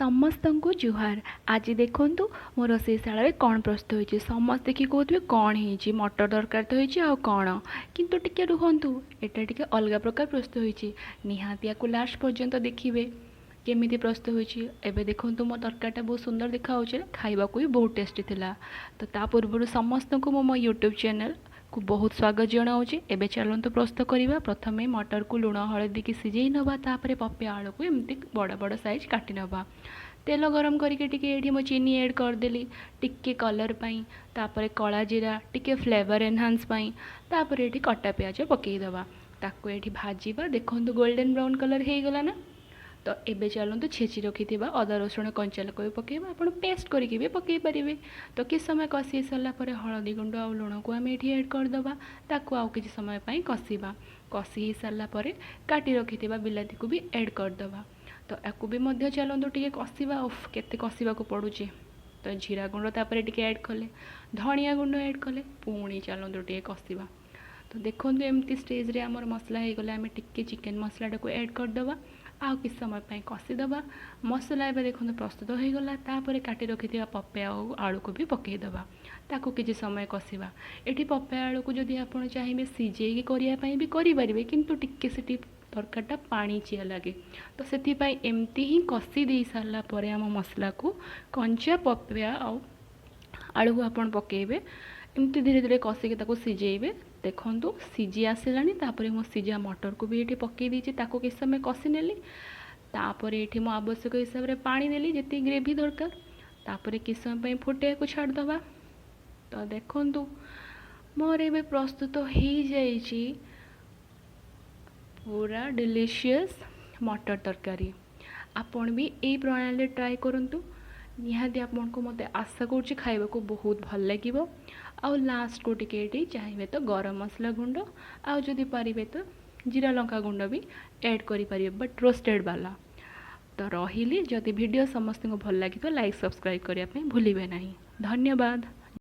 ସମସ୍ତଙ୍କୁ ଜୁହାର। ଆଜି ଦେଖନ୍ତୁ ମୋ ରୋଷେଇଶାଳାରେ କ'ଣ ପ୍ରସ୍ତୁତ ହୋଇଛି। ସମସ୍ତେ ଦେଖି କହୁଥିବେ, କ'ଣ ହେଇଛି? ମଟର ତରକାରୀ ତ ହେଇଛି, ଆଉ କ'ଣ? କିନ୍ତୁ ଟିକେ ରୁହନ୍ତୁ, ଏଇଟା ଟିକେ ଅଲଗା ପ୍ରକାର ପ୍ରସ୍ତୁତ ହୋଇଛି। ନିହାତି ୟାକୁ ଲାଷ୍ଟ ପର୍ଯ୍ୟନ୍ତ ଦେଖିବେ କେମିତି ପ୍ରସ୍ତୁତ ହୋଇଛି। ଏବେ ଦେଖନ୍ତୁ, ମୋ ତରକାରୀଟା ବହୁତ ସୁନ୍ଦର ଦେଖାହେଉଛି, ଖାଇବାକୁ ବି ବହୁତ ଟେଷ୍ଟି ଥିଲା। ତ ତା ପୂର୍ବରୁ ସମସ୍ତଙ୍କୁ ମୁଁ ମୋ ୟୁଟ୍ୟୁବ୍ ଚ୍ୟାନେଲ୍କୁ ବହୁତ ସ୍ୱାଗତ ଜଣାଉଛି। ଏବେ ଚାଲନ୍ତୁ ପ୍ରସ୍ତୁତ କରିବା। ପ୍ରଥମେ ମଟରକୁ ଲୁଣ ହଳଦୀ ଦେଇକି ସିଝେଇ ନେବା। ତାପରେ ପପେୟା ଆଳୁକୁ ଏମିତି ବଡ଼ ବଡ଼ ସାଇଜ୍ କାଟି ନେବା। ତେଲ ଗରମ କରିକି ଟିକେ ଏଇଠି ମୁଁ ଚିନି ଏଡ଼୍ କରିଦେଲି ଟିକେ କଲର୍ ପାଇଁ। ତାପରେ କଳା ଜିରା ଟିକେ ଫ୍ଲେଭର୍ ଏନହାନ୍ସ ପାଇଁ। ତାପରେ ଏଇଠି କଟା ପିଆଜ ପକାଇଦେବା। ତାକୁ ଏଇଠି ଭାଜିବା। ଦେଖନ୍ତୁ, ଗୋଲ୍ଡେନ୍ ବ୍ରାଉନ୍ କଲର୍ ହେଇଗଲା ନା? ତ ଏବେ ଚାଲନ୍ତୁ ଛେଚି ରଖିଥିବା ଅଦା, ରସୁଣ, କଞ୍ଚା ଲଙ୍କା ବି ପକାଇବା। ଆପଣ ପେଷ୍ଟ କରିକି ବି ପକାଇ ପାରିବେ। ତ କିଛି ସମୟ କଷି ସାରିଲା ପରେ ହଳଦୀ ଗୁଣ୍ଡ ଆଉ ଲୁଣକୁ ଆମେ ଏଇଠି ଏଡ଼୍ କରିଦେବା। ତାକୁ ଆଉ କିଛି ସମୟ ପାଇଁ କଷିବା। କଷି ହେଇସାରିଲା ପରେ କାଟି ରଖିଥିବା ବିଲାତିକୁ ବି ଏଡ଼୍ କରିଦେବା। ତ ୟାକୁ ବି ମଧ୍ୟ ଚାଲନ୍ତୁ ଟିକେ କଷିବା। ଓଫ୍, କେତେ କଷିବାକୁ ପଡ଼ୁଛି! ତ ଜିରା ଗୁଣ୍ଡ ତାପରେ ଟିକେ ଆଡ଼୍ କଲେ, ଧନିଆ ଗୁଣ୍ଡ ଆଡ଼୍ କଲେ, ପୁଣି ଚାଲନ୍ତୁ ଟିକେ କଷିବା। ତ ଦେଖନ୍ତୁ, ଏମିତି ଷ୍ଟେଜ୍ରେ ଆମର ମସଲା ହେଇଗଲେ ଆମେ ଟିକେ ଚିକେନ୍ ମସଲାଟାକୁ ଆଡ଼୍ କରିଦେବା। ଆଉ କିଛି ସମୟ ପାଇଁ କଷିଦେବା। ମସଲା ଏବେ ଦେଖନ୍ତୁ ପ୍ରସ୍ତୁତ ହୋଇଗଲା। ତାପରେ କାଟି ରଖିଥିବା ପପେୟା ଆଉ ଆଳୁକୁ ବି ପକାଇଦେବା। ତାକୁ କିଛି ସମୟ କଷିବା। ଏଠି ପପେୟା ଆଳୁକୁ ଯଦି ଆପଣ ଚାହିଁବେ ସିଝେଇକି କରିବା ପାଇଁ ବି କରିପାରିବେ, କିନ୍ତୁ ଟିକେ ସେଠି ତରକାରୀଟା ପାଣିଚିଆ ଲାଗେ। ତ ସେଥିପାଇଁ ଏମିତି ହିଁ କଷି ଦେଇ ସାରିଲା ପରେ ଆମ ମସଲାକୁ କଞ୍ଚା ପପେୟା ଆଉ ଆଳୁକୁ ଆପଣ ପକାଇବେ। ଏମିତି ଧୀରେ ଧୀରେ କଷିକି ତାକୁ ସିଝେଇବେ। ଦେଖନ୍ତୁ, ସିଝି ଆସିଲାଣି। ତାପରେ ମୁଁ ସିଝା ମଟରକୁ ବି ଏଇଠି ପକାଇ ଦେଇଛି। ତାକୁ କିଛି ସମୟ କଷି ନେଲି। ତାପରେ ଏଇଠି ମୁଁ ଆବଶ୍ୟକ ହିସାବରେ ପାଣି ଦେଲି, ଯେତିକି ଗ୍ରେଭି ଦରକାର। ତାପରେ କିଛି ସମୟ ପାଇଁ ଫୁଟେଇବାକୁ ଛାଡ଼ିଦେବା। ତ ଦେଖନ୍ତୁ, ମୋର ଏବେ ପ୍ରସ୍ତୁତ ହେଇଯାଇଛି ପୁରା ଡେଲିସିୟସ୍ ମଟର ତରକାରୀ। ଆପଣ ବି ଏଇ ପ୍ରଣାଳୀରେ ଟ୍ରାଏ କରନ୍ତୁ। ନିହାତି ଆପଣଙ୍କୁ ମୋତେ ଆଶା କରୁଛି ଖାଇବାକୁ ବହୁତ ଭଲ ଲାଗିବ। ଆଉ ଲାଷ୍ଟକୁ ଟିକେ ଏଇଠି ଚାହିଁବେ ତ ଗରମ ମସଲା ଗୁଣ୍ଡ, ଆଉ ଯଦି ପାରିବେ ତ ଜିରା ଲଙ୍କା ଗୁଣ୍ଡ ବି ଆଡ଼୍ କରିପାରିବେ, ବଟ୍ ରୋଷ୍ଟେଡ଼୍ ବାଲା। ତ ରହିଲି। ଯଦି ଭିଡ଼ିଓ ସମସ୍ତଙ୍କୁ ଭଲ ଲାଗିଥିବ, ଲାଇକ୍, ସବସ୍କ୍ରାଇବ୍ କରିବା ପାଇଁ ଭୁଲିବେ ନାହିଁ। ଧନ୍ୟବାଦ।